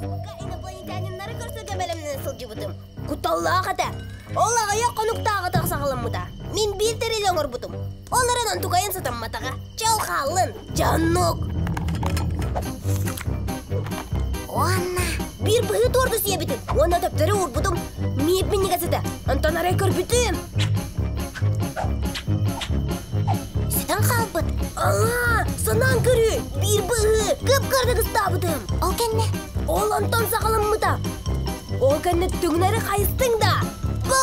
Инопланетяниннары көрсөргө бэлэмнэнэ сылдьыбытым. Кутталлаах этэ. Ол аҕыйах хонуктааҕыта саҕаламмыта. Мин биир тэрили оҥорбутум. Ол эрэн онтукайын сатамматаҕа. Чэл хааллын, дьоннук. Уонна Биир быһыы туорду сиэбитим уонна төптөрү уурбутум. Миэп минньигэс этэ. Онтон арай көрбүтүм. Сүтэн хаалбыт. Аа, санаан көрүү, биир быһыы, кып-кырдык ыстаабытым. Ол кэннэ? Ол онтон саҕаламмыта. Ол кэннэ түҥнэри хайыстыҥ да, бу!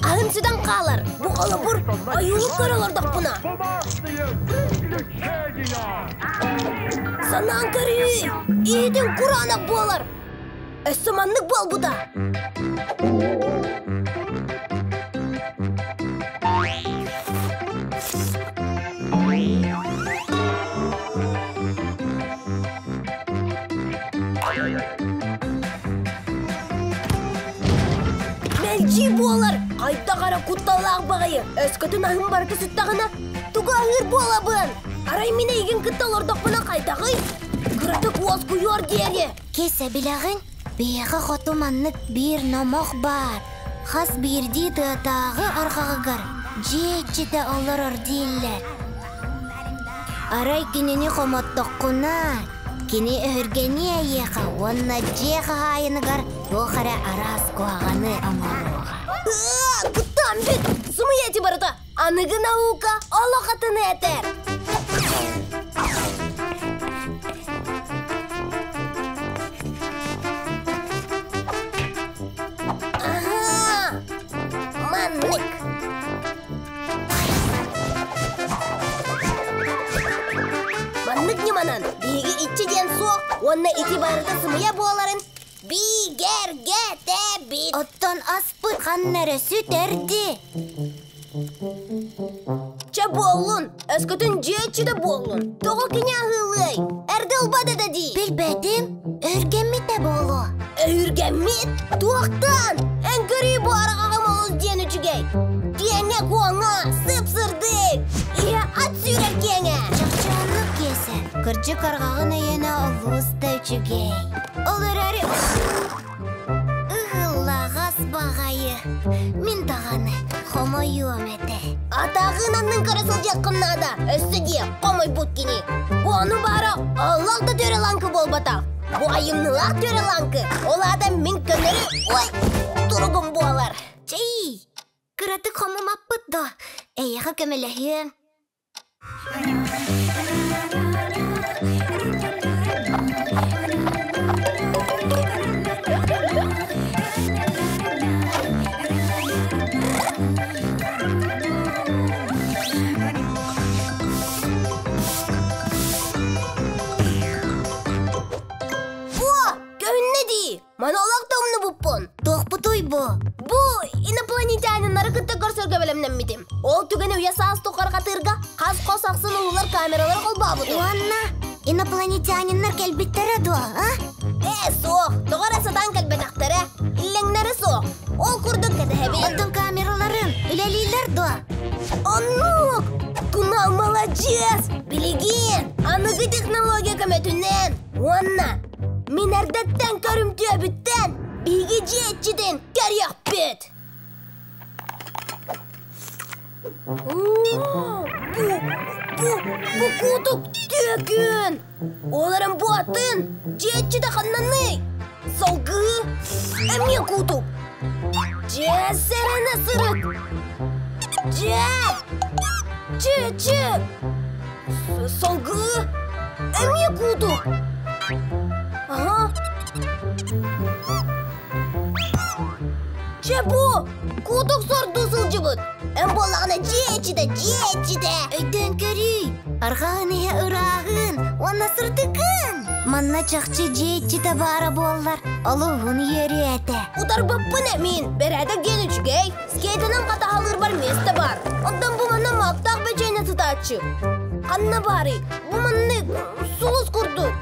Аһын сүтэн хаалар. Бу холобур, ойуулук көрө олордохпуна. Санаан көрүү, иһитин кураанах буолар. Өссө маннык буолбута. Мэлдьи буолар, хайдах эрэ кутталлаах баҕайы. Өскөтүн аһым барыта сүттэҕинэ, тугу аһыыр буолабын? Арай мин эйигин кытта олордохпуна хайдаҕый? Кыратык уоскуйуор диэри. Киэсэ билэҕин, биһиэхэ хоту маннык биир номох баар. Хас биирдии тыатааҕы арҕаҕыгар дьиэ иччитэ олорор дииллэр. Арай кинини хомоттоххуна, кини өһүргэниэ эйиэхэ уонна дьиэ хаһаайыныгар туох эрэ араас куһаҕаны оҥоруоҕа. Куттаан бүт! Сымыйа ити барыта! Аныгы наука олох атыны этэр! Аһаа! Маннык! Маннык ньыманан биһиги иччи диэн суох уонна ити барыта сымыйа буоларын бигэргэтэбит. Оттон аспыт ханна эрэ сүтэрди. Чэ буоллун, өскөтүн дьиэ иччитэ буоллун. Тоҕо кини аһыылыай? Эрдэ ылбат этэ дии. Билбэтим, өһүргэммитэ буолуо. Өһүргэммит? Туохтан? Эн көрүү бу арҕаҕым олус диэн үчүгэй. Киэҥэ-куоҥа, сып-сырдык. Иһэ ат сүүрэр киэҥэ. Чахчы оннук киэсэ. Кырдьык арҕаҕын өйөнө олус да үчүгэй. Ол эрээри ыһыллаҕас баҕайы. Мин даҕаны хомойуом этэ. Атаҕын аннын көрө сылдьыаххын наада. Өссө диэ, хомойбут кини. Бу ону баара олох да түөрэ-лаҥкы буолбатах. Бу айымньылаах түөрэ-лаҥкы. Ол аата мин көннөрү ой туругум буолар. Чэй, кыратык хомумаппыт да, эйиэхэ көмөлөһүөм. О, көһүннэ дии! Маны олох да умнубуппун. Туохпутуй бу? Бу инопланетяниннары кытта көрсөргө бэлэмнэммитим. Ол түгэни үйэ саас тухары хатыырга хас хос ахсын улуулар камералары холбообутум. Уонна инопланетяниннар кэлбиттэрэ дуо, а? Ээ, суох. Тоҕо эрэ сатаан кэлбэтэхтэрэ. Иллэҥнэрэ суох. Ол курдук кэтэһэбин. Оттон камераларын үлэлииллэр дуо? Оннук! Тунал маладьыас! Билигин аныгы технология көмөтүнэн уонна Мин эрдэттэн көрүмтүөбүттэн биһиги дьиэ иччитин көрүөхпүт. Бу, бу, бу куутук түөкүн! Ол эрэн бу атын дьиэ иччитэ ханнаный? Салгыы эмиэ куутук. Дьэ, сэрэнэ сырыт! Дьэ! Чэ, чэ! Салгыы эмиэ куутук. Аһа. Чэ бу, куутук сордуу сылдьыбыт. Эн буоллаҕына дьиэ иччитэ, дьиэ иччитэ. Өйдөөн көрүүй, арҕаһын иһэ ырааһын уонна сырдыкын. Манна чахчы дьиэ иччитэ баара буоллар, олуһун үөрүө этэ. Утарбаппын эмин, бэрээдэк диэн үчүгэй. Скейтынан хатаһалыырбар миэстэ баар. Оттон бу манна маактаах бэчиэнньэ сытааччы. Ханна баарый? Бу маннык сулус курдук.